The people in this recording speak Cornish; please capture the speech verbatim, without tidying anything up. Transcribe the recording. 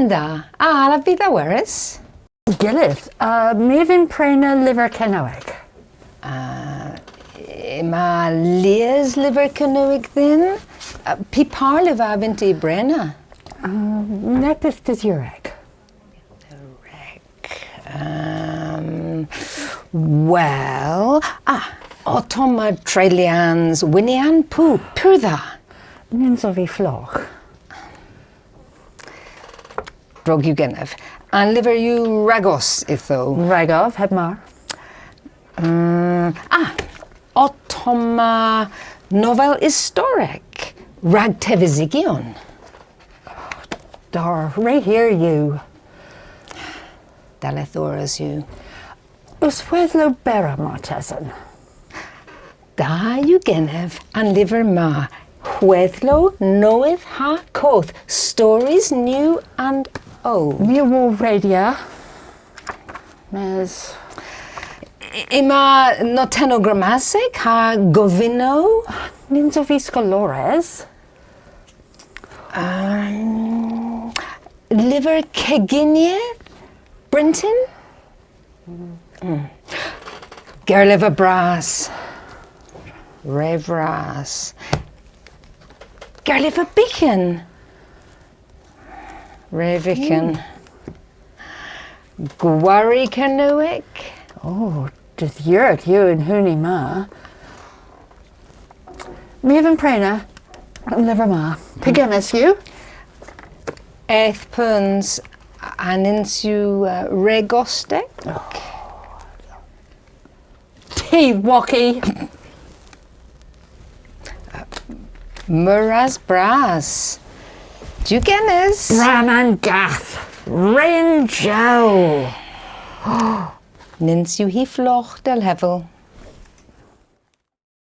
Da. A allav vy dha weres? Gyllydh, uh, my a vynn prena lyver Kernewek. Uh, yma lies lyver Kernewek dhyn. Uh, py par lyver a vynn'ta y brena? Uh, neppyth didhurek. Didhurek. Um, well, ah, ottomma treylyans Winnie an Pou, pur dha. Nyns ov vy flogh. Drog yw genev. An lyver yw ragos ytho. Ragov, heb mar. Mm, ah, ottomma novel istorek rag tevesigyon. Da, re hir yw. Dallethores yw. Eus hwedhlow berr martesen? Da yw genev an lyver ma, Hwedhlow Nowydh ha Koth, Stories New and Old. My a wor redya, mes... Y-, yma notennow gramasek ha govynnow. Nyns ov vy skolores. Um, lyver keginyer bryntin? Mm. Gerlyver bras. Re vras. Gerlyver byghan. Re vyghan. Mm. Gwari Kernewek. O, didhurek yw an huni ma. My a vynn prena an lyver ma. Pygemmys yw? Eth peuns, a nyns yw, uh, re gostek? Ty woki! Meur ras bras. Duw genes. Braman gath. Ren jow. Nyns yw hi flogh, dell hevel.